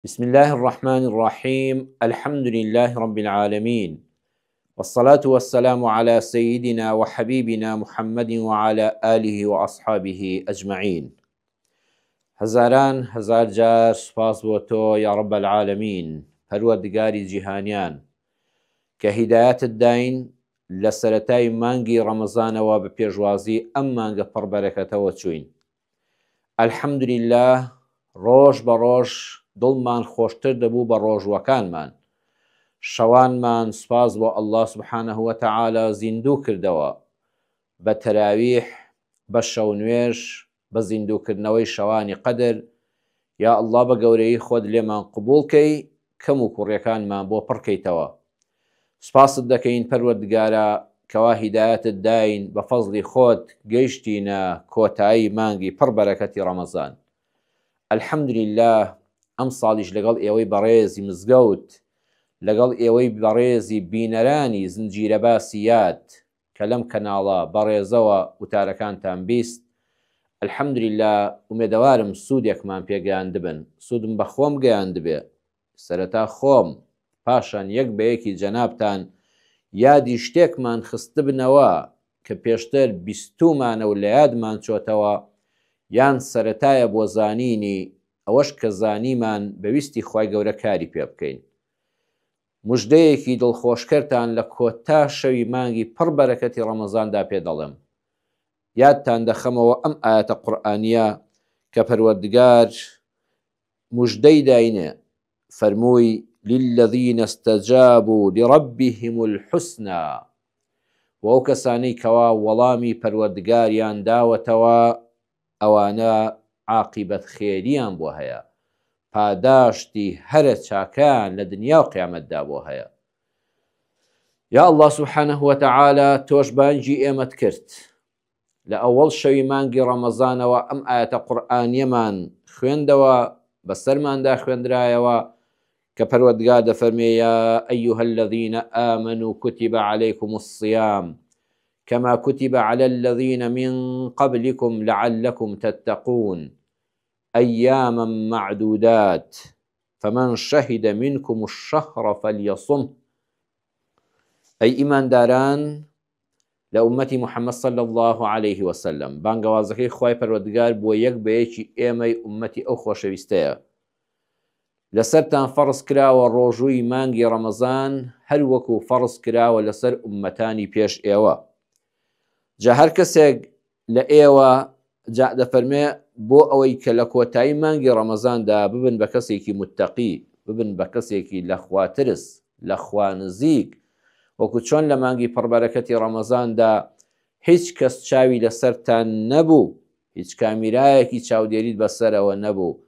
بسم اللە الرحمن الرحیم الحمد للە رب العالمین والصلاة والسلام علی سیدنا وحبیبنا محمد وعلی آله وأصحابه اجمعین هەزاران هەزار جار سوپاس بۆ تۆ یا رب العالمین پەروەردگاری جیهانیان کە هیدایەتت داین لە سەرەتای مانگی ڕەمەزانەوە بە پێشوازی ئەم مانگە پڕ بەرەکەتەوە چووین الحمدللە ڕۆژ بە ڕۆژ دڵمان خۆشتر دەبوو بە ڕۆژووەکانمان، شەوانمان سوپاس بۆ اللە سبحانە وتعالی زیندوو کردەوە بە تەراویح، بە شەونوێژ، بە زیندووکردنەوەی شەوانی قەدر، یا اللە بە گەورەیی خۆت لێمان قبوڵ کەی کەم و کوڕیەکانمان بۆ پڕ کەیتەوە. سوپاست دەکەین پەروەردگارا کەوا هیدایەتت داین بە فەزڵی خۆت گەیشتینە کۆتایی مانگی پڕ بەرەکەتی ڕەمەزان. الحمدللە ئەمساڵیش لەگەڵ ئێوەی بەڕێزی مزگەوت، لەگەڵ ئێوەی بەڕێزی بینەرانی زنجیرە باسی یاد کە لەم کەناڵە بەڕێزەوە وتارەکانتان بیست، الحمدللە ئومێدەوارم سوودێکمان پێ گەیاندبن، سوودم بە خۆم گەیاندبێ، سەرەتا خۆم، پاشان یەک بە یەکی جەنابتان یادی شتێکمان خستبنەوە کە پێشتر بیستوومانە و لە یادمان چۆتەوە، یان سەرەتایە بۆ زانینی، ئەوەش کە زانیمان بە ویستی خوای گەورە کاری پێ بکەین. موژدەیەکی دڵخۆشکەرتان لە کۆتا شەوی مانگی پڕ بەرەکەتی ڕەمەزاندا پێ دەڵێم. یادتان دەخەمەوە ئەم ئایەتە قورئانییە کە پەروەردگار موژدەی داینێ فەرمووی، للذین استجابوا لربهم الحسنی، بۆ ئەو کەسانەی کەوا وەڵامی پەروەردگاریان داوەتەوە ئەوانە عاقیبەت خێریان بۆ هەیە، پاداشتی هەرە چاکەیان لە دنیا و قیامەتدا بۆ هەیە. یا اللە سبحانە وتعالی تۆش بانگی ئێمەت کرد لە ئەوەڵ شەوی مانگی ڕەمەزانەوە ئەم ئایەتە قورئانیەمان خوێندەوە بەسەرماندا خوێندرایەوە کە پەروەردگار دەفەرمێ یا ئەیها الذین آمنوا کتب علیکم الصیام کما کتب علی الذین من قبلکم لعلکم تتقون ایاما معدودات فمن شهد منکم الشهر فلیصمه ئەی ئیمانداران لە ئوممەتی محمد صلی اللە علیه وسلم، بانگەوازەکەی خوای پەروەردگار بۆ یەک بە یەکی ئێمەی ئوممەتی ئەو خۆشەویستەیە، لەسەرتان فەڕز کراوە ڕۆژووی مانگی ڕەمەزان هەر وەکو فەڕز کراوە لەسەر ئوممەتانی پێش ئێوە، جا هەر کەسێک لە ئێوە جا دەفەرمێ بۆ ئەوەی کە لە کۆتایی مانگی ڕەمەزاندا ببن بە کەسێکی متەقی، ببن بە کەسێکی لە خوا ترس، لە خوا نزیک، وەکو چۆن لە مانگی پڕبەرەکەتی ڕەمەزاندا هیچ کەس چاوی لەسەرتان نەبوو، هیچ کامیرایەکی چاودێریت بەسەرەوە نەبوو،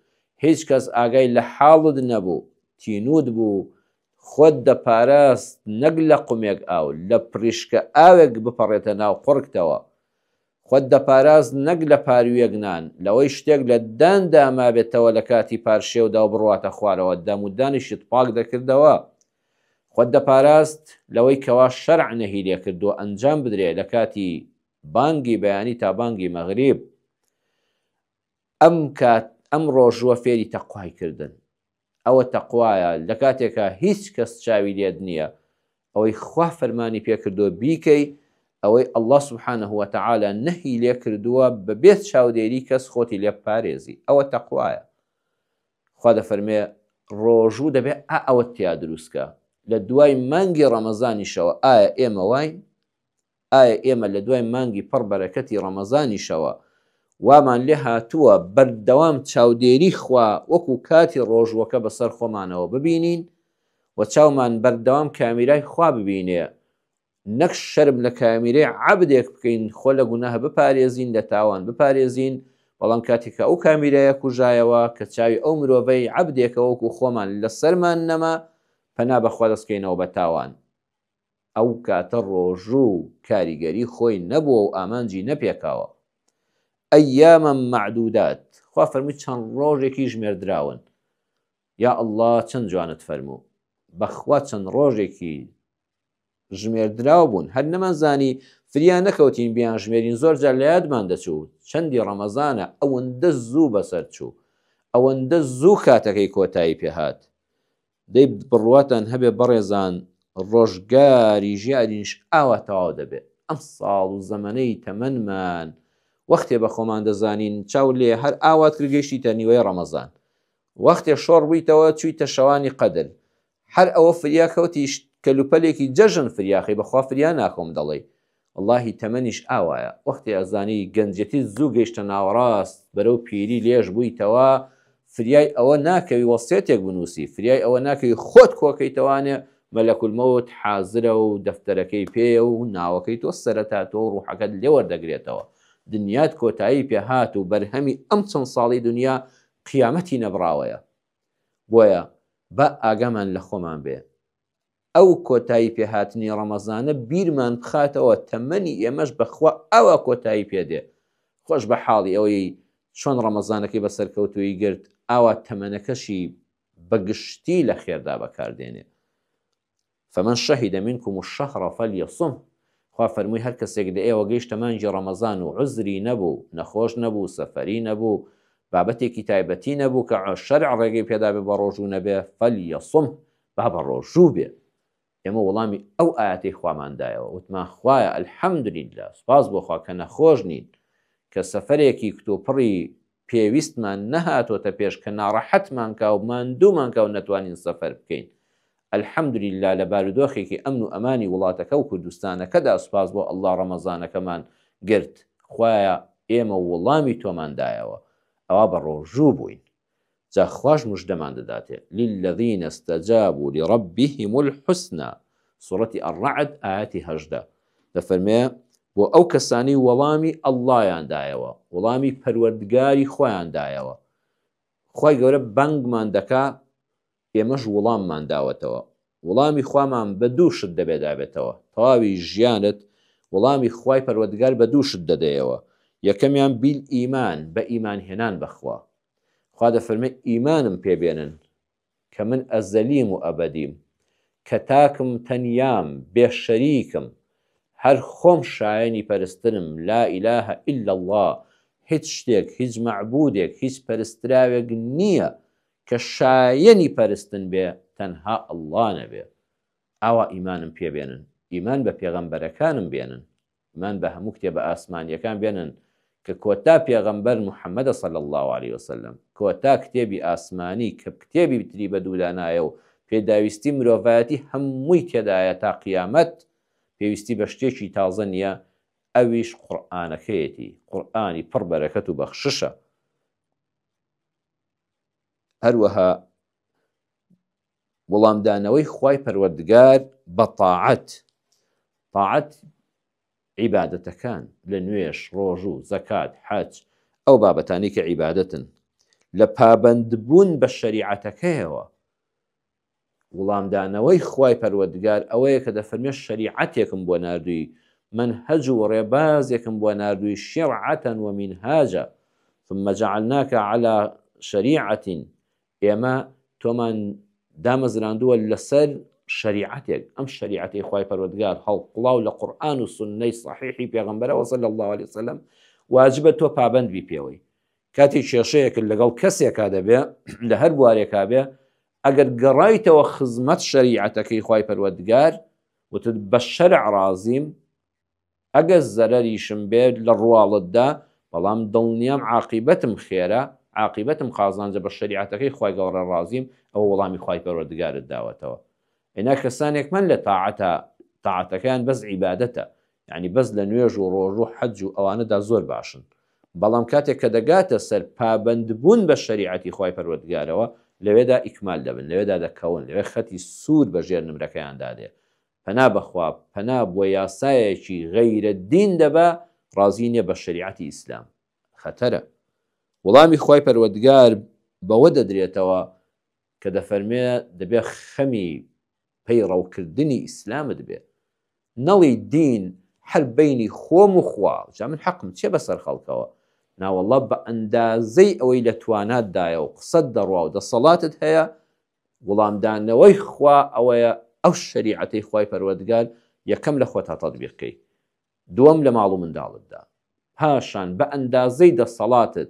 هیچ کەس ئاگای لە حاڵت نەبوو، تینووت بوو، خۆت دەپاراست نەک لە قومێک ئاو، لە پریشکە ئاوێک بپەڕێتە ناو قوڕگتەوە. خۆت دەپاراست نەک لە پارویەک نان، لەوەی شتێک لە داندا مابێتەوە لە کاتی پارشێودا و بڕواتە خوارەوە، دەم و دانیشت پاک دەکردەوە. خۆت دەپاراست لەوەی کەوا شەرع نەهی لێکردووە ئەنجام بدرێ لە کاتی بانگی بەیانی تا بانگی مەغریب. ئەم کات ئەم ڕۆژووە فێری تەقوای کردن. ئەوە تەقوایە لە کاتێکا هیچ کەس چاوی لێت نییە ئەوەی خوا فەرمانی پێکردووە بیکەی ئەوەی اللە سبحانە وتعالی نەهی لێ کردووە بەبێ چاودێری کەس خۆتی لێ بپارێزی ئەوە تەقوایە خوا دەفەرمێ ڕۆژوو دەبێ ئا ئەوەت تیا دروستکە لە دوای مانگی ڕەمەزانیشەوە ئایا ئێمە واین ئایا ئێمە لە دوای مانگی پڕ بەرەکەتی ڕەمەزانیشەوە وامان لێ هاتووە بەردەوام چاودێری خوا وەکو کاتی ڕۆژووەکە بەسەر خۆمانەوە ببینین و چاومان بەردەوام کامیرای خوا ببینێ نەک شەرم لە کامیرەی عەبدێک بکەین خۆ لە گوناه بپارێزین لە تاوان بپارێزین بەڵام کاتێک کە ئەو کامیرایە کوژایەوە کە چاوی ئەو مرۆڤەی عەبدێکە وەکو خۆمان لەسەرمان نەما پەنا بەخوا دەستکەینەوە بە تاوان ئەو کاتە ڕۆژوو کاریگەری خۆی نەبووە و ئامانجی نەپێکاوە. ایاما معدودات، خوا فەرمووی چەند ڕۆژێکی ژمێردراون. یا اللە چەند جوانت فەرموو. بەخوا چەند ڕۆژێکی ژمێردراو بوون هەر نەمانزانی فریا نەکەوتین بیان ژمێرین زۆر جار لە یادمان دەچوو چەندی ڕەمەزانە ئەوەندە زوو بەسەر چوو. ئەوەندە زوو کاتەکەی کۆتایی پێ هات. دەی بڕواتان هەبێ بەڕێزان ڕۆژگاری ژیانیش ئاوا تەواو دەبێ. ئەم ساڵ و زەمەنەی تەمەنمان وەختێ بە خۆمان دەزانین چاو لێ هەر ئاوات کرد گەیشتیتە نیوەی ڕەمەزان. وەختێ شۆڕ بوویتەوە چوویتە شەوانی قەدر. هەر ئەوە فریا کەوتی کەلوپەلێکی جەژن فریاخەی بەخوا فریا ناکەوم دەڵێی وەڵاهی تەمەنیش ئاوایە وەختێ ئەزانی گەنجێتیت زوو گەیشتە ناوەڕاست بەرەو پیری لێژ بوویتەوە فریای ئەوە ناکەوی وەسیەتێک بنووسی فریای ئەوە ناکەوی خۆت کۆکەیتەوانێ مەلەکولمەوت حازرە و دەفتەرەکەی پێیە و ناوەکەی تۆ سەرەتا تۆ و ڕوحەکەت لێ وەردەگرێتەوە دنیات کۆتایی پێ هات و بەرهەمی ئەم چەند ساڵی دنیا قیامەتی نەبڕاوەیە بۆیە با ئاگامان لە خۆمان بێ ئەو کۆتایی پێهاتنی ڕەمەزانە بیرمان بخاتەوە تەمەنی ئێمەش بەخوا ئاوا کۆتایی پێدێ خۆش بە حاڵی ئەوەی چۆن ڕەمەزانەکەی بە سەرکەوتوویی گرت ئاوا تەمەنەکەشی بە گشتی لە خێردا بەکاردێنێ. فمن شهد منکم الشهر فلیصمه خوا فەرمووی هەر کەسێک لە ئێوە گەیشتە مانگی ڕەمەزان و عوزری نەبوو، نەخۆش نەبوو، سەفەری نەبوو، بابەتێکی تایبەتی نەبوو کە شەرع ڕێگەی پێدابێ بەڕۆژوو نەبێ، فلیصمه با بەڕۆژوو بێ. ئێمە وەڵامی ئەو ئایەتەی خوامان دایەوە وتمان خوایە الحمدللە سوپاس بۆ خوا کە نەخۆش نین، کە سەفەرێکی کتوپڕی پێویستمان نەهاتۆتە پێش کە ناڕەحەتمان کا و ماندوومان کا و نەتوانین سەفەر بکەین. الحمدللە لە بارودۆخێکی ئەمن و ئەمانی وڵاتەکە و کوردستانەکەدا سوپاس بۆ اللە ڕەمەزانەکەمان گرت. خوایە ئێمە وڵامی تۆمان دایەوە. ئەوا بە ڕۆژوو بووین. جا خواش مژدەمان دەداتێ، للذین استجابوا لربهم الحسنی، سوڕەتی الرعد ئایەتی 18، دەفەرمێ، بۆ ئەو کەسانەی وەڵامی اللە یان دایەوە، وەڵامی پەروەردگاری خۆیان دایەوە، خوای گەورە بانگمان دەکا ئێمەش وڵاممان داوەتەوە، وڵامی خوامان بە دوو شت دەبێ دابێتەوە، تەواوی ژیانت وڵامی خوای پەروەردگار بە دوو شت دەدەیەوە، یەکەمیان بیلئیمان، بە ئیمان هێنان بە خوا، خوا دەفەرمێ ئیمانم پێ بێنن کە من ئەزەلیم و ئەبەدیم، کە تاکم تەنیام، بێ شەریکم، هەر خۆم شایەنی پەرستنم، لا الە الا اللە، هیچ شتێک، هیچ مەعبودێک، هیچ پەرستراوێک نییە کە شایەنی پەرستن بێ تەنها اللە نەبێ. ئاوا ئیمانم پێ بێنن، ئیمان بە پێغەمبەرەکانم بێنن، ئیمان بە هەموو کتێبە ئاسمانیەکان بێنن کە کۆتا پێغەمبەر محمدە صلی اللە علیە وسلم، کۆتا کتێبی ئاسمانی کە کتێبی تری بەدوودا نایە و پێداویستی مرۆڤایەتی هەمووی تێدایە تا قیامەت پێویستی بە شتێکی تازە نیە ئەویش قورئانەکەیەتی، قورئانی پڕ بەرەکەت و بەخششە. هەروەها وەڵامدانەوەی خوای پەروەردگار بە تاعەت، تاعەت عیبادەتەکان لە نوێژ، ڕۆژوو، زەکات، حەج، ئەو بابەتانەی کە عیبادەتن، لە پابەندبوون بە شەریعەتەکەیەوە. وڵامدانەوەی خوای پەروەردگار ئەوەیە کە دەفەرمێ شەریعەتێکم بۆ ناردووی، مەنهەج و ڕێبازێکم بۆ ناردووی شرعة ومنهاجا ثم جعلناک علی شریعة ئێمە تۆمان دامەزراندووە لەسەر شەریعەتێک، ئەم شەریعەتەی خوای پەروەردگار هەڵقوڵاو لە قورئان و سوننەی صحیحی پێغەمبەرەوە صلی اللە علیه وسلم واجبە تۆ پابەند بی پێوەی. کاتێک کێشەیەکت لەگەڵ کەسێکا دەبێ لە هەر بوارێکا بێ ئەگەر گەڕایتەوە خزمەت شەریعەتەکەی خوای پەروەردگار وتت بە شەرع ڕازیم ئەگەر زەرەریشم بێت لە ڕواڵەتدا، بەڵام دڵنیام عاقیبەتم خێرە، عاقیبەتم قازانجە بە شەریعەتەکەی خوای گەوڕە ڕازیم، ئەوە وەڵامی خوای پەروەردگارت داوەتەوە. ئێنا کەسانێک هەن لە تاعەتا، تاعەتەکەیان بەس عیبادەتە، یەعنی بەس لە نوێژ و ڕۆژو و حەج و ئەوانەدا زۆر باشن، بەڵام کاتێک کە دەگاتە سەر پابەندبوون بە شەریعەتی خوای پەروەردگارەوە، لەوێدا ئیکمال دەبن، لەوێدا دەکەون، لەوێ خەتی سوور بە ژێر نمرەکەیاندا دێ. پەنا بەخوا پەنا بۆ یاسایەکی غەیرە دین دەبا ڕازی نیە بە شەریعەتی ئیسلام خەتەرە وەڵامی خوای پەروەردگار بەوە دەدرێتەوە کە دەفەرمێ دەبێ خەمی پەیڕەوکردنی ئیسلامت بێ نەڵی دین هەر بەینی خۆم و خوا جا من حەقم چیە بەسەر خەڵکەوە ناوەڵا بە ئەندازەی ئەوەی لە تواناتدایە و قسەت دەڕوا و دەسەڵاتت هەیە وڵامدانەوەی خوا ئەوەیە ئەو شەریعەتەی خوای پەروەردگار یەکەم لە خۆتا تەتبیق کەی دووەم لە ماڵ و منداڵتدا پاشان بە ئەندازەی دەسەڵاتت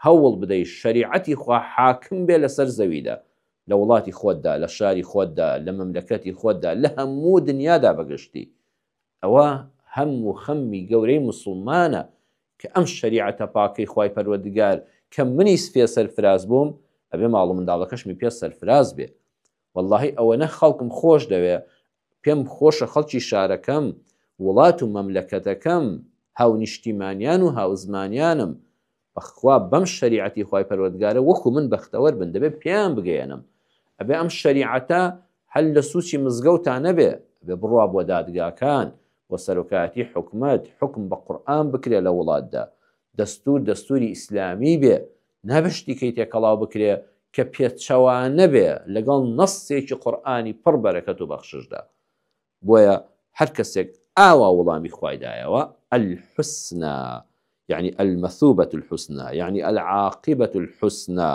هەوڵ بدەی شەریعەتی خوا حاکم بێ لەسەر زەویدا، لە وڵاتی خۆتدا، لە شاری خۆتدا، لە مەملەکەتی خۆتدا، لە هەموو دنیادا بە گشتی. ئەوە هەم و خەمی گەورەی موسڵمانە کە ئەم شەریعەتە پاکەی خوای پەروەردگار کە منیش پێ سەرفراز بووم ئەبێ ماڵ و منداڵەکەشمی پێ سەرفراز بێ. وەڵاهی ئەوەنە خەڵکم خۆش دەوێ پێم خۆشە خەڵکی شارەکەم، وڵات و مەملەکەتەکەم، هاونیشتیمانیان و هاوزمانیانم بەخوا بەم شەریعەتی خوای پەروەردگارە وەکو من بەختەوەر بن دەبێ پێیان بگەیەنم ئەبێ ئەم شەریعەتە هەر لە سوچی مزگەوتا نەبێ ئەبێ بڕوا بۆ دادگاکان بۆ سەرۆکایەتی حکومەت حوکم بە قورئان بکرێ لە وڵاتدا دەستور دەستوری ئیسلامی بێ نابێ شتی کەی تێکەڵاو بکرێ کە پێچەوانە بێ لەگەڵ نەسێکی قورئانی پڕ بەرەکەت و بەخششدا بۆیە هەر کەسێک ئاوا وڵامی خوای دایەوە، الحسنی، یەعنی المثوبە الحسنی، یەعنی العاقبە الحسنی،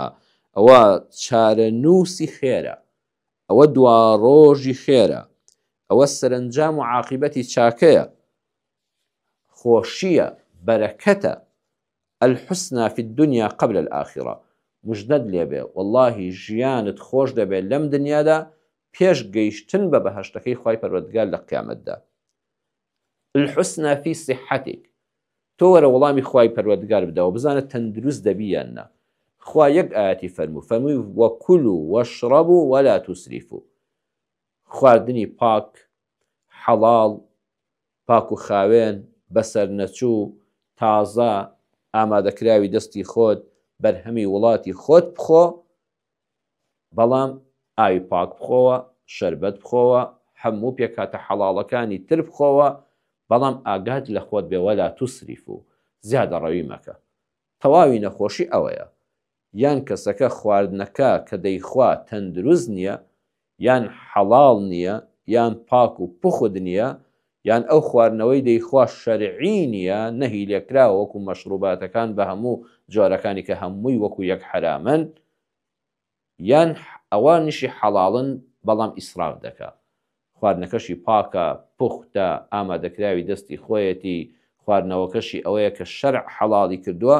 ئەوە چارەنووسی خێرە، ئەوە دواڕۆژی خێرە، ئەوە سەرەنجام و عاقیبەتی چاکەیە، خۆشییە، بەرەکەتە، الحسنی فی الدنیا قبل الآخرە، مژدەت لێبێ وەڵاهی ژیانت خۆش دەبێ لەم دنیادا پێش گەیشتن بە بەهەشتەکەی خوای پەروەردگار لە قیامەتدا. الحسنی فی صحتک، تۆ وەرە وەڵامی خوای پەروەردگار بدەوە بزانە تەندروست دەبی یان نا. خوا یەک ئایەتی فەرموو، فەرمووی وکلوا واشربوا ولا تسرفوا، خواردنی پاک، حەڵاڵ، پاک و خاوێن، بەسەرنەچوو، تازە، ئامادەکراوی دەستی خۆت، بەرهەمی وڵاتی خۆت بخۆ، بەڵام ئاوی پاک بخۆوە، شەربەت بخۆوە، هەموو پێکهاتە حەڵاڵەکانی تر بخۆوە، بەڵام ئاگات لە خۆت بێ ولا تسرفوا، زیادەڕەوی مەکە. تەواوی نەخۆشی ئەوەیە. یان کەسەکە خواردنەکە کە دەیخوا تەندروست نییە، یان حەڵاڵ نییە، یان پاک و پوخت نییە، یان ئەو خواردنەوەی دەیخوا شەرعی نییە، نەهی لێکراوە وەکو مەشروباتەکان بە هەموو جۆرەکانی کە هەمووی وەکو یەک حەرامن، یان ئەوانیشی حەڵاڵن بەڵام ئیسراف دەکا خواردنەکەشی پاکە پوختە ئامادەکراوی دەستی خۆیەتی خواردنەوەکەشی ئەوەیە کە شەرع حەڵاڵی کردووە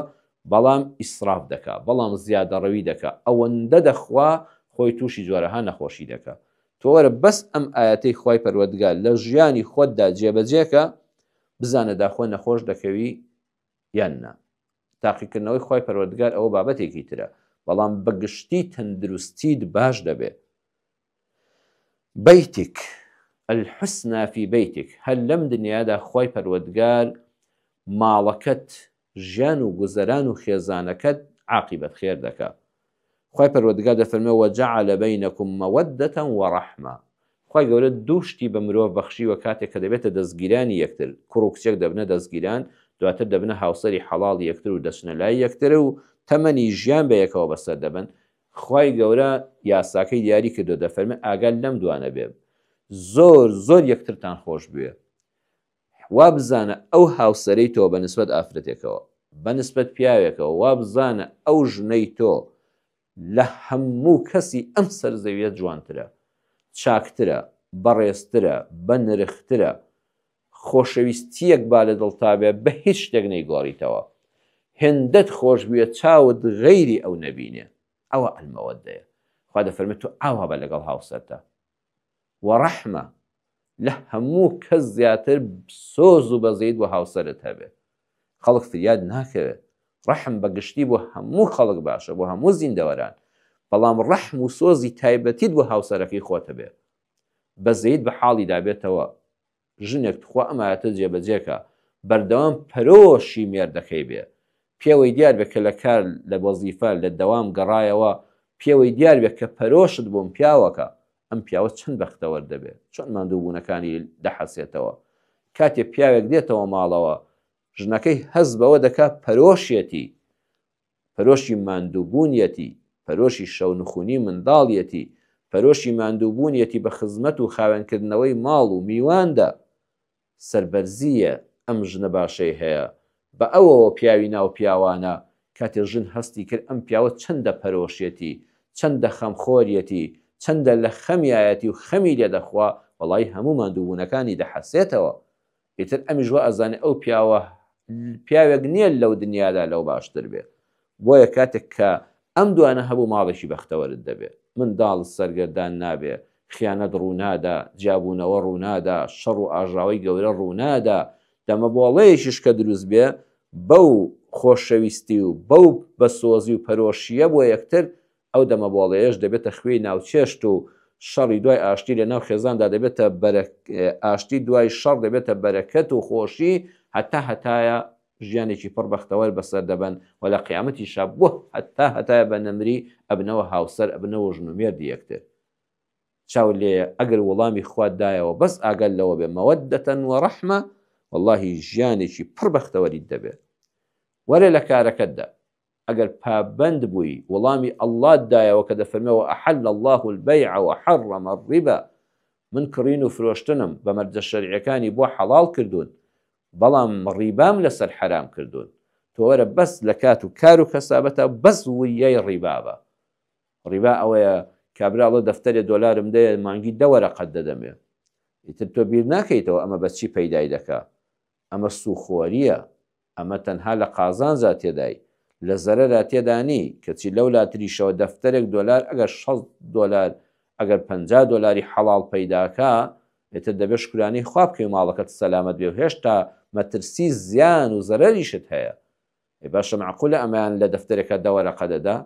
بەڵام ئیسراف دەکا بەڵام زیادەڕەوی دەکا ئەوەندە دەخوا خۆی تووشی جۆرەها نەخۆشی دەکا تۆ وەرە بەس ئەم ئایەتەی خوای پەروەردگار لە ژیانی خۆتدا جێبەجێکە بزانە داخۆ نەخۆش دەکەوی یان نا. تاقیکردنەوەی خوای پەروەردگار ئەوە بابەتێکی ترە بەڵام بە گشتی تەندروستیت باش دەبێ. بەیتک، الحسنی فی بیتک، هەر لەم دنیادا خوای پەروەردگار ماڵەکەت ژیان و گوزەران و خێزانەکەت عاقیبەت خێر دەکا. خوای پەروەردگار دەفەرموێ وجعل بینکم مودە ورحمە خوای گەورە دوو شتی بە مرۆڤ بەخشیوە کاتێک کە دەبێتە دەستگیرانی یەکتر کوڕ و کچێک دەبنە دەستگیران دواتر دەبنە هاوسەری حەڵاڵی یەکتر و دەچنە لای یەکتر و تەمەنی ژیان بە یەکەوە بەسەر دەبەن خوای گەورە یاساکەی دیاری کردوە دەفەرمێ ئاگات لەم دوانە بێ زۆر زۆر یەکترتان خۆش بوێ وابزانە ئەو هاوسەرەی تۆ بە نسبەت ئافرەتێکەوە، بە نسبەت پیاوێکەوە، وابزانە ئەو ژنەی تۆ لە هەموو کەسی ئەم سەر زەویە جوانترە، چاکترە، بەڕێزترە، بەنرخترە، خۆشەویستییەک با لە دڵتا بێ بە هیچ شتێک نەیگۆڕیتەوە، هێندەت خۆش بوێ چاوت غەیری ئەو نەبینێ، ئەوە المەوەدەیە. خوا دەفەرمێ تۆ ئاوا بە لەگەڵ هاوسەرتا. وەڕەحمە، لە هەموو کەس زیاتر سۆز و بەزەیت بۆ هاوسەرت هەبێ. خەڵک فریات ناکەوێ. ڕەحم بە گشتی بۆ هەموو خەڵک باشە، بۆ هەموو زیندەوەران. بەڵام ڕەحم و سۆزی تایبەتیت بۆ هاوسەرەکەی خۆت هەبێ. بەزەیت بە حاڵیدا بێتەوە. ژنێک توخوا ئەم ئایەتە جێبەجێ کە، بەردەوام پەرۆشی مێردەکەی بێ. پێوەی دیار بێ کە لە کار، لە وەزیفە، لە دەوام گەڕایەوە، پێوەی دیار بێ کە پەرۆشت بۆم پیاوەکە. ئەم پیاوە چەند بەختەوەر دەبێ، چۆن ماندووبوونەکانی دەحەسێتەوە. کاتێ پیاوێک دێتەوە ماڵەوە، ژنەکەی هەست بەوە دەکا پەرۆشیەتی، پەرۆشی ماندووبوونیەتی، پەرۆشی شەونخونی منداڵیەتی، پەرۆشی ماندووبوونیەتی بە خزمەت و خاوێنکردنەوەی ماڵ و میواندا. سەربەرزییە ئەم ژنە باشەی هەیە، بە ئەوەوە پیاوی ناو پیاوانە، کاتێ ژن هەستی کرد ئەم پیاوە چەندە پەرۆشیەتی، چەندە خەمخۆریەتی، چەندە لە خەمیایەتی و خەمی لێ دەخوا، وەڵایی هەموو ماندووبوونەکانی دەحەسێتەوە. ئیتر ئەمیش وا ئەزانێ ئەو پیاوە پیاوێک نییە لەو دنیادا لەو باشتر بێ. بۆیە کاتێک کە ئەم دوانە هەبوو ماڵێکی بەختەوەرت دەبێ. منداڵت سەرگەردان نابێ، خیانەت ڕوونادا، جیابوونەوە ڕوونادا، شەڕ و ئاژاوەی گەورە ڕوونادا، دەمەبۆڵەیەکیش کە دروست بێ بەو خۆشەویستی و بەو بەسۆزی و پەرۆشییە بۆ یەکتر، ئەو دەمەبۆڵەیەش دەبێتە خوێی ناوچێشت و شەڕی دوای ئاشتی لە ناو خێزاندا دەبێتە ئاشتی دوای شەڕ دەبێتە بەرەکەت و خۆشی هەتا هەتایە ژیانێکی پڕ بەختەوەر بەسەر دەبەن و لە قیامەتیشا بۆ هەتا هەتایە بە نەمری ئەبنەوە هاوسەر ئەبنەوە ژن و مێردی یەکتر. چاوت لێیە ئەگەر وەڵامی خوات دایەوە بەس ئاگات لەوە بێ مەوەدەتەن وەڕەحمە وەڵاهی ژیانێکی پڕ بەختەوەریت دەبێ. وەرە لە کارەکەتدا ئەگەر پابەند بووی وەڵامی اللە ت دایەوە کە دەفەرمێ وأحل اللە البیع وحرم الربا من کڕین و فرۆشتنم بە مەرجە شەرعیەکانی بۆ حەڵاڵ کردوون بەڵام ڕیبام لەسەر حەرام کردوون تۆ وەرە بەس لە کات و کار و کەسابەتا بەس وریای ڕیبا بە ڕیبا ئەوەیە کابرا ئەڵێ دەفتەرێ دۆلارم دەیە مانگی دە وەرەقەت دەدەمێ ئیتر تۆ بیر ناکەیتەوە ئەمە بە چی پەیدای دەکا ئەمە سووخۆرییە ئەمە تەنها لە قازانجا تێدای لە زەرەرا تێدا نی، کەچی لەولاتریشەوە دەفتەرێک دۆلار ئەگەر 60 دۆلار ئەگەر 50 دۆلاری حەڵاڵ پەیداکا ئیتر دەبێ شکرانەی خوا بکەی و ماڵەکەت سەلامەت بێ و هێشتا مەترسی زیان و زەرەریشت هەیە. ئەی باشە مەعقولە ئەمەیان لە دەفتەرێکا دە وەرەقە دەدا؟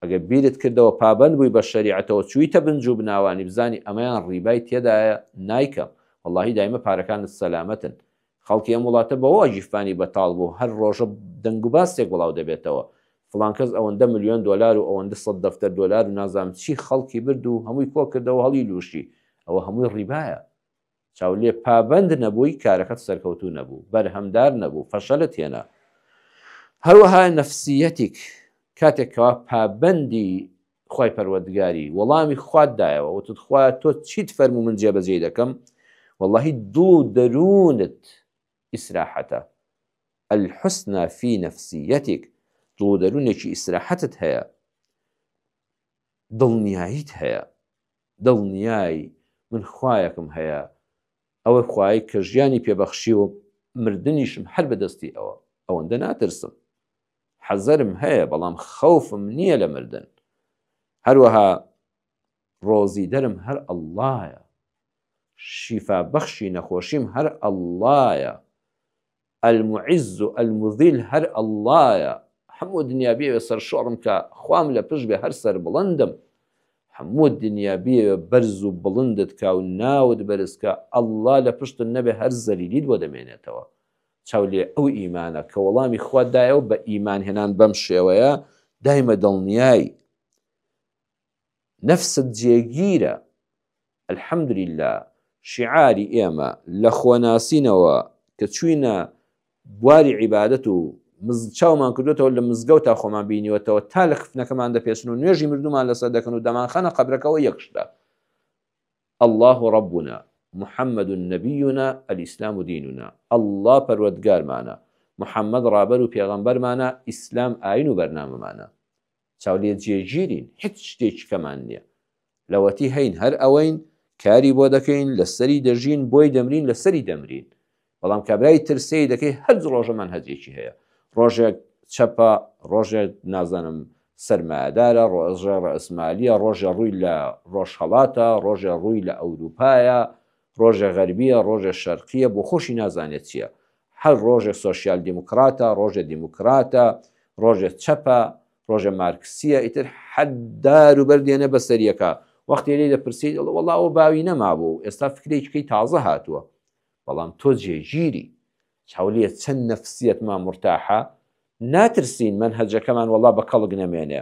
ئەگەر بیرت کردەوە پابەند بووی بە شەریعەتەوە چوویتە بنج و بناوانی بزانی ئەمەیان ڕیبای تێدایە نایکەم وەڵاهی دایمە پارەکانت سەلامەتن خەڵکی ئەم وڵاتە بەوە گیرفانی بەتاڵ بوو هەر ڕۆژە دەنگ و باسێک بڵاو دەبێتەوە فڵان کەس ئەوەندە ملیۆن دۆلار و ئەوەندە سەد دەفتەر دۆلار و نازانم چی خەڵکی برد و هەمووی کۆ کردەوە هەڵی لوشی ئەوە هەمووی ڕیبایە چاو لێ پابەند نەبووی کارەکەت سەرکەوتوو نەبوو بەرهەمدار نەبوو فەشەلت هێنا هەروەها نەفسیەتیک کاتێک کەوا پابەندی خوای پەروەردگاری وەڵامی خوات دایەوە وتت خوا تۆ چیت فەرموو من جێبەجێی دەکەم واللهی دڵ و دەروونت ئیسراحەتە الحسنى في نفسيتك دڵ و دەروونێکی ئیسراحەتت هەیە دڵنیاییت هەیە دڵنیای من خوایەکم هەیە ئەوە خوایەی کە ژیانی پێ بەخشیوم مردنیشم هەر بەدەستی ئەوە ئەوەندە ناترسم حەزەرم هەیە بەڵام خەوفم نییە لە مردن هەروەها ڕۆزی دەرم هەر ئەڵڵایە شیفا بەخشی نەخۆشیم هەر ئەڵڵایە المعز المذل هەر اللە یە هەموو دنیا بیەوێ سەرشۆڕم کا خوام لە پشت بێ هەر سەربڵندم هەموو دنیا بیەوێ بەرز و بڵندت کا و ناوت بەرز کا اللە لە پشتت نەبێ هەر زەلیلیت بۆ دەمێنێتەوە چاو لێ ئەو ئیمانە کە وەڵامی خوات دایەوە بە ئیمان هێنان بەم شێوەیە دایمە دڵنیای نەفست جێگیرە الحمدللە شیعاری ئێمە لە خۆناسینەوە کە چوینە بواری عیبادەت و چاومان کردوێتەوە لە مزگەوتا خۆمان بینیوەتەوە تا لە کفنەکەمان دەپێچن و نوێژی مردومان لەسەر دەکەن و دەمانخەنە قەبرەکەوە یەک شتە الله ربنا محمد نبينا الإسلام ديننا اللە پەروەردگارمانە محمد ڕابەر و پێغەمبەرمانە ئیسلام ئاین و بەرنامەمانە چاو لێ جێگیرین هیچ شتێکی کەمان نییە لەوەتی هەین هەر ئەوەین کاری بۆ دەکەین لەسەری دەژین بۆی دەمرین لەسەری دەمرین بەڵام کابرای ترسەی دەکەی هەر ڕۆژە مەنهەجێکی هەیە ڕۆژێک چەپە ڕۆژێک نازانم سەرمایەدارە ڕۆژێ ڕەئسمالیە ڕۆژێ ڕووی لە ڕۆژهەڵاتە ڕۆژێ ڕووی لە ئەوروپایە ڕۆژێ غەربیە ڕۆژێ شەرقیە بۆ خۆشی نازانێت چییە هەر ڕۆژێ سۆشیال دیموکراتە، ڕۆژێ دیموکراتە، ڕۆژێ چەپە، ڕۆژێ مارکسییە، ئیتر هەر دار و بەرد دێنێ بەسەریەکا. وەختێ لێی دەپرسی دەڵێ وەڵا ئەوە باوی نەمابوو، ئێستا فکرێکی کەی تازە هاتووە. بەڵام تۆ جێگیری. چاو لێ چەند نەفسیەتمان مورتاحە، ناترسین مەنهەجەکەمان وەڵا بە کەڵک نەمێنێ.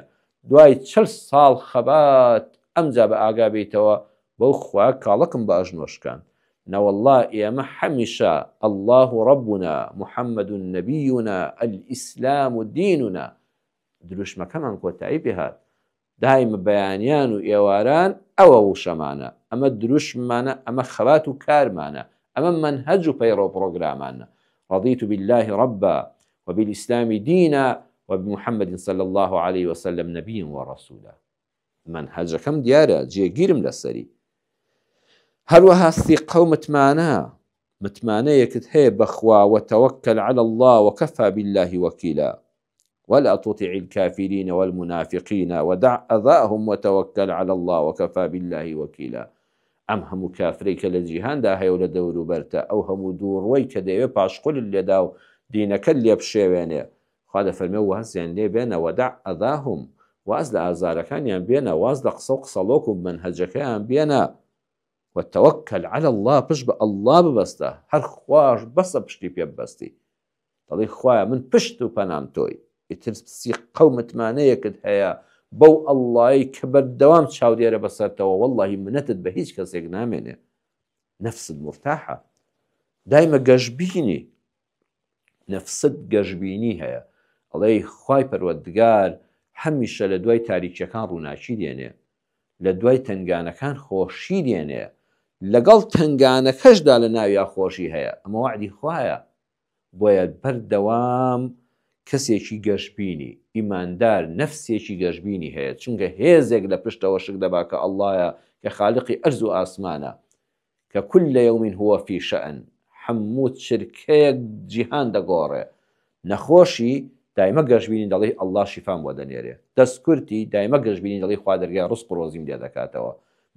دوای چل ساڵ خەبات ئەمجا بە ئاگا بێیتەوە بەو خوایە کاڵەکم بە ئەژنۆ شکاند. نەوەڵڵا ئێمە حەمیشە اللە ربنا محمد نبینا الاسلام دیننا دروشمەکەمان کۆتایی پێهات. دایمە بەیانیان و ئێواران ئەوە وشەمانە، ئەمە دروشممانە، ئەمە خەبات و کارمانە، ئەمە مەنهەج و پەیڕەو پڕۆگرامانە، رضیت باللە ربا وبالاسلام دینا وبمحمد صلی اللە علیە وسلم نبیا ورسولا. مەنهەجەکەم دیارە، جێگیرم لەسەری. هەروەها سیقە و متمانە، متمانەیەکت هەیە بە خوا، وتوکل علی اللە وکفی باللە وکیلا. ولا تطع الكافرین والمنافقین ودع اذاهم وتوکل علی اللە وکفی باللە وکیلا. ئەم هەموو کافرەی کە لە جیهاندا هەیە و لە دەوروبەرتە، ئەو هەموو دووڕوەی کە دەیەوێ پاشقولت لێدا و دینەکەت لێ بشێوێنێ، خوا دەفەرموێ وازیان لێ بێنە، ودع اذاهم، واز لە ئازارەکانیان بێنە، واز لە قسە و قسەڵۆک و مەنهەجەکەیان بێنە، وتوکل علی اللە، پشت بە اللە ببەستە، هەر خواش بەسە پشتی پێ ببەستی. دەڵێی خوایە من پشت و پەنام تۆی، ئیتر سیقە و متمانەیەکت هەیە بەو ئەڵڵایەی کە بەردەوام چاودێرە بەسەرتەوە وەڵڵاهی منەتت بە هیچ کەسێک نامێنێ نەفست مورتاحە دایمە گەشبینی نەفست گەشبینی هەیە ئەڵێی خوای پەروەردگار هەمیشە لە دوای تاریکیەکان ڕووناکی دێنێ لە دوای تەنگانەکان خۆشی دێنێ لەگەڵ تەنگانەکەشدا لە ناویا خۆشی هەیە ئەمە وەعدی خوایە بۆیە بەردەوام کەسێکی گەشبینی، ئیماندار نەفسێکی گەشبینی هەیە، چونکە هێزێک لە پشتەوە شک دەبا کە ئەڵڵایە کە خالقی ئەرز و ئاسمانە، کە کل یوم هو فی شأن، هەموو چرکەیەک جیهان دەگۆڕێ، نەخۆشی دایمە گەشبینی دەڵێی ئەڵڵا شیفام بۆ دەنێرێ، دەستکورتی دایمە گەشبینی دەڵێی خوا دەرگای ڕزق و ڕۆزیم لێ دەکاتەوە،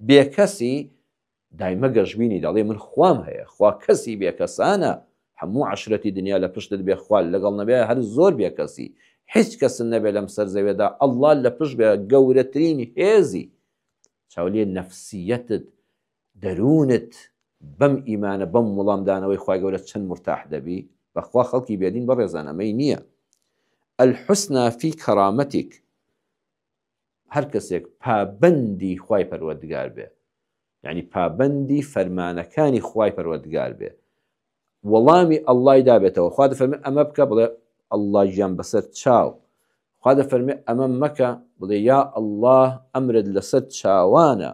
بێکەسی دایمە گەشبینی دەڵێ من خوام هەیە خوا کەسی بێکەسانە هەموو عەشرەتی دنیا لە پشتت بێ خوا لەگەڵ نەبێ هەر زۆر بێکەسی هیچ کەست نەبێ لەم سەر زەوێدا ئەڵڵا لە پشت بێ گەورەترین هێزی چاولێ نەفسیەتت دەروونت بەم ئیمانە بەم وەڵامدانەوەی خوای گەورە چەند مورتاح دەبی بەخوا خەڵکی بێدین بەڕێزان ئەمەی نییە الحسنى في كرامتك هەر کەسێک پابەندی خوای پەروەردگار بێ یعنی پابەندی فەرمانەکانی خوای پەروەردگار بێ وەڵامی ئەڵڵای دابێتەوە خوا دەفەرمێ ئەمە بکە بڵێ ئەڵڵا گیان بەسەر چاو خوا دەفەرمێ ئەمە مەکە بڵێ یا ئەڵڵا ئەمرت لەسەر چاوانە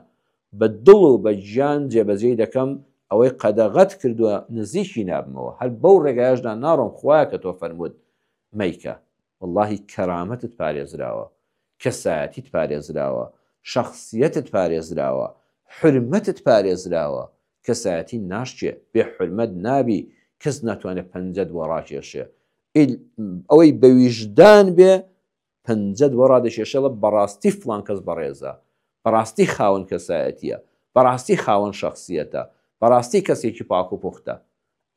بە دڵ و بە گیان جێبەجێی دەکەم ئەوەی قەدەغەت کردووە نزیکی نابمەوە هەر بەو ڕێگایشدا ناڕۆم خوایە کە تۆ فەرمووت مەیکە وەڵاهی کەرامەتت پارێزراوە، کەسایەتیت پارێزراوە، شەخسیەتت پارێزراوە، حورمەتت پارێزراوە، کەسایەتی ناشکێ، بێ حورمەت نابی، کەس ناتوانێ پەنجەت بۆ ڕاکێشێ، ئەوەی بە ویژدان بێ پەنجەت بۆ ڕادەکێشێ ئەڵێ بەڕاستی فڵان کەس بەڕێزە، بەڕاستی خاوەن کەسایەتیە، بەڕاستی خاوەن شەخسیەتە، بەڕاستی کەسێکی پاک و پوختە.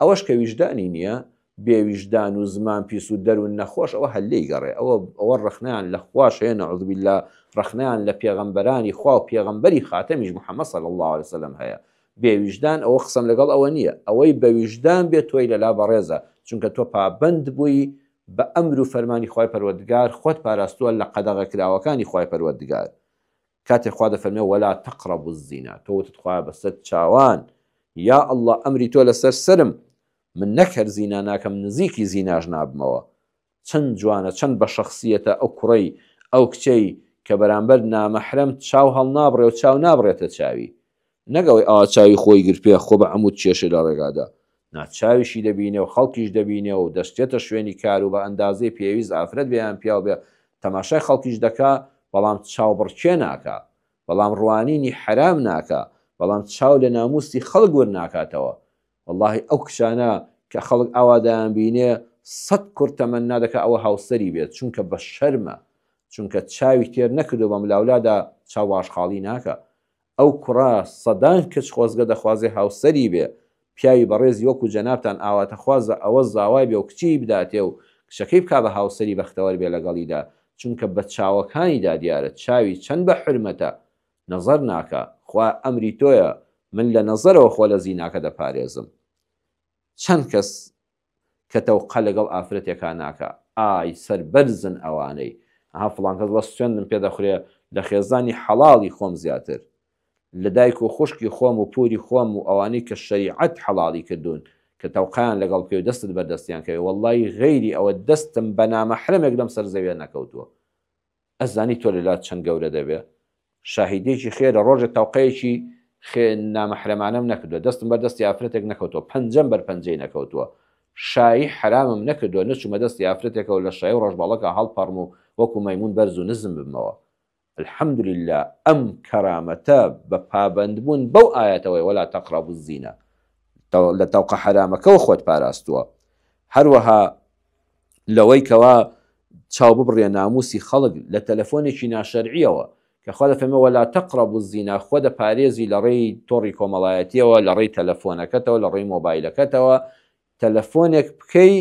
ئەوەش کە ویژدانی نیە، بێ ویژدان و زمان پیس و دەرون نەخۆش ئەوە هەر لێی گەڕێ ئەوە ئەوە ڕەخنەیان لە خواش هەیە نعوذ باللە ڕەخنەیان لە پێغەمبەرانی خوا و پێغەمبەری خاتەمیش محمد صلی اللە علیە وسلم هەیە بێ ویژدان ئەوە قسەم لەگەڵ ئەوە نیە ئەوەی بە ویژدان بێ تۆی لەلا بەڕێزە چونکە تۆ پابەند بووی بە ئەمر و فەرمانی خوای پەروەردگار خۆت پاراستووە لە قەدەغەکراوەکانی خوای پەروەردگار کاتێ خوا دەفەرمێ ولا تقربوا الزنا تۆ وتت خوایە بەسەر چاوان یا اللە ئەمری تۆ لەسەر سەرم من نەک هەر زینا ناکەم نزیکی زیناش نابمەوە چەند جوانە چەند بە شەخسیەتە ئەو کوڕەی ئەو کچەی کە بەرامبەر نامەحرەم چاو هەڵنابڕێ و چاو نابڕێتە چاوی نەک ئەوەی ئاوا چاوی خۆی گرت پێ خۆ بە عەمود کێشێ لە ڕێگادا نا چاویشی دەبینێ و خەڵکیش دەبینێ و دەشچێتە شوێنی کار و بە ئەندازەی پێویست ئافرەت بێ یان پیاو بێ تەماشای خەڵکیش دەکا بەڵام چاوبڕکێ ناکا بەڵام ڕوانینی حەرام ناکا بەڵام چاو لە ناموسی خەڵک ور ناکاتەوە وەڵاهی ئەو کچانە کە خەڵک ئاوا دەیانبینێ سەت کوڕ تەمەننا دەکا ئەوە هاوسەری بێت چونکە بە شەرمە چونکە چاوی تێر نەکردوە بەملاولادا چاو واشقاڵی ناکا ئەو کوڕە سەدان کچ خۆزگە دەخوازێ هاوسەری بێ، پیاوی بەڕێزی وەکو جەنابتان ئاواتەخوازە ئەوە زاوای بێ و کچیی بداتێ و کچەکەی بکا بە هاوسەری بەختەوەر بێ لەگەڵیدا، چونکە بە چاوەکانیدا دیارە چاوی چەند بە حورمەتە، نەزەر ناکا، خوا ئەمری تۆیە من لە نەزەرەوە خۆ لە زیناکە دەپارێزم. چەند کەس کە تەوقە لەگەڵ ئافرەتێکا ناکا ئای سەربەرزن ئەوانەی ئەها فڵان کەس بەس سوێندم پێ دەخورێ لە خێزانی حەڵاڵی خۆم زیاتر لە دایک و خوشکی خۆم و پوری خۆم و ئەوانەی کە شەریعەت حەڵاڵی کردوون کە تەوقەیان لەگەڵ بکەی و دەستت بەر دەستیان کەوێ وەڵڵای غەیری ئەوە دەستم بە نامەحرەمێک لەم سەر زەویە نەکەوتووە ئەزانی تۆ لەلات چەند گەورە دەبێ؟ شاهیدێکی خێرە ڕۆژێ تەوقەیەکی خێ نامەحرەمانەم نەکردووە دەستم بەر دەستی ئافرەتێک نەکەوتووە پەنجەم بەر پەنجەی نەکەوتووە شایی حەرامم نەکردووە نەچوومە دەستی ئافرەتێکەوە لە شایی و ڕەشبەڵەکا هەڵپەڕم و وەکو مەیموون بەرز و نزم ببمەوە الحمدللە ئەم کەرامەتە بە پابەندبوون بەو ئایەتەوەی ولا تقربوا الزنا لە تەوقە حەرامەکەوە خۆت پاراستووە هەروەها لەوەی کەوا. چاو ببڕیە ناموسی خەڵک لە تەلەفۆنێکی ناشەرعیەوە کە خوا دەفەرمێ ولا تقربوا الزنا خۆ دەپارێزی لە ڕێی تۆڕی کۆمەڵایەتیەوە لە ڕێی تەلەفۆنەکەتەوە لە ڕێی مۆبایلەکەتەوە تەلەفۆنێک بکەی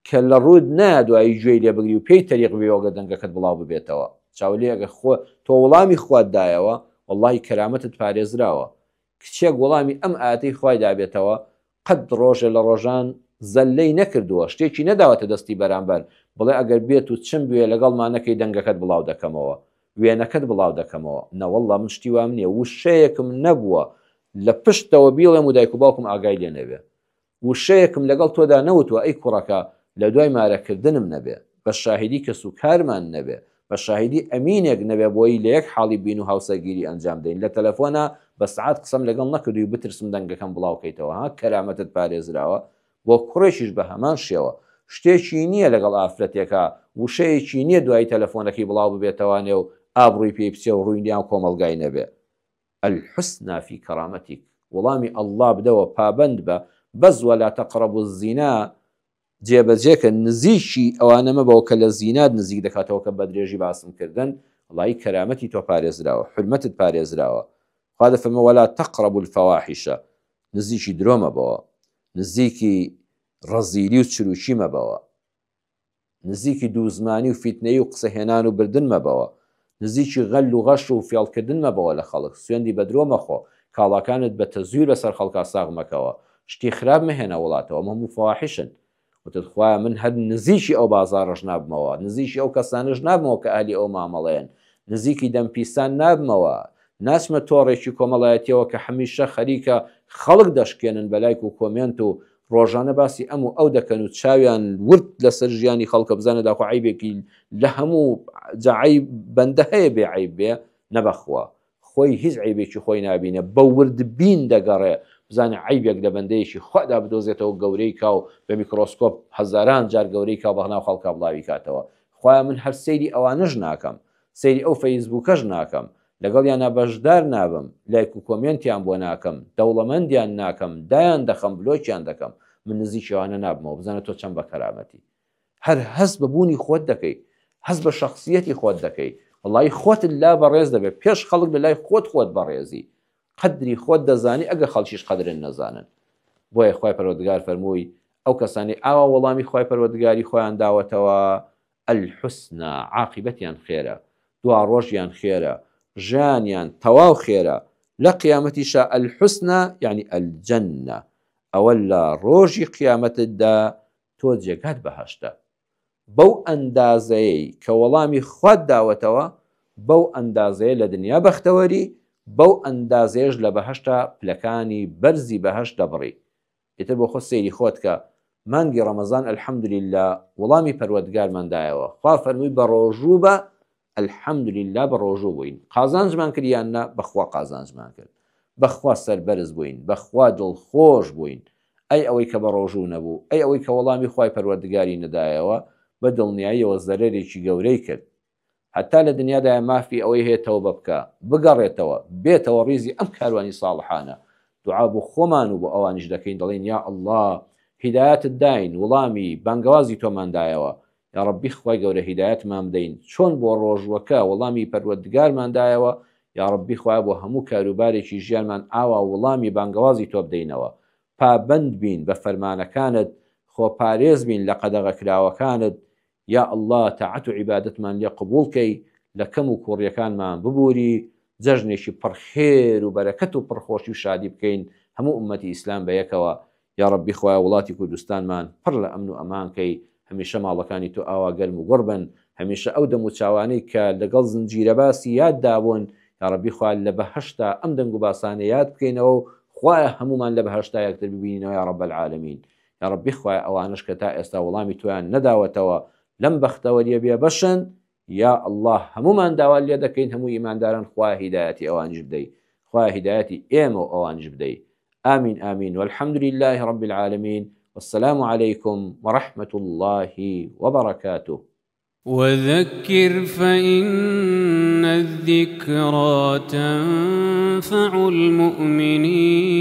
کە لە ڕووت نایە دوایی گوێی لێ بگری و پێی تەریق ببیەوە گەر دەنگەکەت بڵاو ببێتەوە چاو لێ ئەگەر خۆ تۆ وڵامی خوات دایەوە وەڵاهی کەرامەتت پارێزراوە کچێک وەڵامی ئەم ئایەتەی خوای دابێتەوە قەت ڕۆژێ لە ڕۆژان زەللەی نەکردووە شتێکی نەداوەتە دەستی بەرامبەر بڵێ ئەگەر بێت و چم بوێ لەگەڵما نەکەی دەنگەکەت بڵاو دەکەمەوە وێنەکەت بڵاو دەکەمەوە نەوەڵڵا من شتی وام نییە وشەیەکم نەبووە لە پشتەوە بیڵێم و دایک و باوکم ئاگای لێ نەبێ وشەیەکم لەگەڵ تۆدا نەوتووە ئەی کوڕەکە لە دوای مارەکردنم نەبێ، بە شاهیدی کەسوکارمان نەبێ، بە شاهیدی ئەمینێک نەبێ بۆی لە یەک حاڵی بین و هاوسەرگیری ئەنجام دەین، لە تەلەفۆنا بە سەعات قسەم لەگەڵ نەکردووی بترسم دەنگەکەم بڵاو کەیتەوە ها کەرامەتت پارێزراوە؟ بۆ کوڕێکیش بە هەمان شێوە شتێکی نییە لەگەڵ ئافرەتێکا وشەیەکی نییە دوایی تەلەفۆنەکەی بڵاو ببێتەوانێ و ئابڕووی پێی بچێ و ڕووی ناو کۆمەڵگای نەبێ. الحسنی فی کرامتک، وەڵامی اللە بدەوە پابەند بە، بەس ولا تقربوا الزنا جێبەجێکە، نزیکی ئەوانە مەبەوە کە لە زینات نزیک دەکاتەوە کە بەدرێژی باسم کردن، وەڵایی کەرامەتی تۆ پارێزراوە، حورمەتت پارێزراوە، خوا دەفەرمێ ولا تقربوا الفواحش نزیکی درۆ مەبەوە، نزیکی ڕەزیلی و چروکی مەبەوە. نزیکی دووزمانی و فیتنەیی و قسە هێنان و بردن مەبەوە، نزیکی غەل و غەش و فێڵکردن مەبەوە لە خەڵک، سوێندی بە درۆ مەخۆ، کاڵاکانت بە تەزویر بەسەر خەڵکا ساغ مەکەوە، شتی خراپ مەهێنە وڵاتەوە، ئەمە هەموو فەواحیشن. وتت خوایە من هەر نزیکی ئەو بازاڕەش نابمەوە، نزیکی ئەو کەسانەش نابمەوە کە ئەهلی ئەو مامەڵەیەن، نزیکی دەم پیسان نابمەوە، ناچمە تۆڕێکی کۆمەڵایەتیەوە کە هەمیشە خەریکە خەڵک دەشکێنن بە لایک و کۆمێنت و ڕۆژانە باسی ئەم و ئەو دەکەن و چاویان ورد لەسەر ژیانی خەڵکە بزانە داخۆ عەیبێکی لە هەموو جا عەیب بەندە هەیە بێ عەیب بێ نەبەخوا خۆی هیچ عەیبێکی خۆی نابینێ بە وردبین دەگەڕێ بزانێ عەیبێک لە بەندەیەکی خوادا بدۆزێتەوە گەورەی کا و بە میکرۆسکۆپ هەزاران جار گەورەی کا و بەغناو خەڵکا بڵاوی کاتەوە خوایە من هەر سەیری ئەوانەش ناکەم سەیری ئەو فەیسبووکەش ناکەم لەگەڵیانا بەشدار نابم، لایک و کۆمێنتیان بۆ ناکەم، دەوڵەمەندیان ناکەم، دایان دەخەم بلۆکیان دەکەم، من نزیکی ئەوانە نابمەوە، بزانە تۆ چەند بە کەرامەتی. هەر هەست بە بوونی خۆت دەکەی، هەست بە شەخسیەتی خۆت دەکەی، وەڵایی خۆتت لا بەڕێز دەبێت، پێش خەڵک لە لای خۆت خۆت بەڕێزی، قەدری خۆت دەزانی ئەگەر خەڵکیش قەدرت نەزانن. بۆیە خوای پەروەردگار فەرمووی، ئەو کەسانەی ئاوا وەڵامی خوای پەروەردگاری خۆیان داوەتەوە، الحسنی، عاقیبەتیان خێرە، دواڕۆژیان خێرە، ژیانیان تەواو خێرە، لە قیامەتیشا الحسنی یەعنی الجنە، ئەوە لە ڕۆژی قیامەتتدا تۆ جێگات بەهەشتە. بەو ئەندازەیەی کە وەڵامی خوات داوەتەوە، بەو ئەندازەیە لە دنیا بەختەوەری، بەو ئەندازەیەش لە بەهەشتا پلەکانی بەرزی بەهەشت دەبڕی. ئیتر بۆ خۆت سەیری خۆت کە مانگی ڕەمەزان الحمدللە وەڵامی پەروەردگارمان دایەوە خوا فەرمووی بەڕۆژوو بە الحمدللە بەڕۆژوو بووین قازانجمان کرد یان نا بەخوا قازانجمان کرد بەخوا سەربەرز بووین بەخوا دڵخۆش بووین ئەی ئەوەی کە بەڕۆژوو نەبوو ئەی ئەوەی کە وەڵامی خوای پەروەردگاری نەدایەوە بە دڵنیاییەوە زەرەرێکی گەورەی کرد هەتا لە دنیادایە مافی ئەوەی هەیە تەوبە بکا، بگەڕێتەوە، بێتەوە ڕیزی ئەم کاروانی ساڵحانە، دوعا بۆ خۆمان و بۆ ئەوانیش دەکەین دەڵێین یا اللە هیدایەتت داین، وڵامی بانگەوازی تۆمان دایەوە، یاڕەبی خوای گەورە هیدایەتمان بدەین، چۆن بۆ ڕۆژوەکە وەڵامی پەروەردگارمان دایەوە، یاڕەبی خوایە بۆ هەموو کاروبارێکی ژیانمان ئاوا وڵامی بانگەوازی تۆ بدەینەوە، پابەند بین بە فەرمانەکانت، خۆپارێز بین لە قەدەغەکراوەکانت، یا اللە تاعەت و عیبادەتمان لێ قبوڵ کەی لە کەم و کوڕیەکانمان ببوری جەژنێکی پڕ خێر و بەرەکەت و پڕ خۆشی و شادی بکەین هەموو ئوممەتی ئیسلام بەیەکەوە یاڕەبی خوایە وڵاتی کوردستانمان پڕ لە ئەمن و ئەمان کەی هەمیشە ماڵەکانی تۆ ئاوا گەرم و گوڕ بن هەمیشە ئەو دەم و چاوانەی کە لەگەڵ زنجیرە باسی یاد دابوون یاڕەبی خوا لە بەهەشتا ئەم دەنگ و باسانە یاد بکەینەوە و خوایە هەموومان لە بەهەشتا یەکتر ببینینەوە یا رب العالمین یاڕەبی خوایە ئەوانەش کە تا ئێستا وەڵامی تۆیان نەداوەتەوە لەم بەختەوەریە بێ بەشن یا اللە هەموومان داوات لێ دەکەین هەموو ئیمانداران خوایە هیدایەتی ئەوانیش بدەی خوایە هیدایەتی ئێمە و ئەوانیش بدەی آمین آمین والحمد لله رب العالمین والسلام علیکم ورحمة اللە وبرکاته. وذکر فإن الذکری تنفع المؤمنین.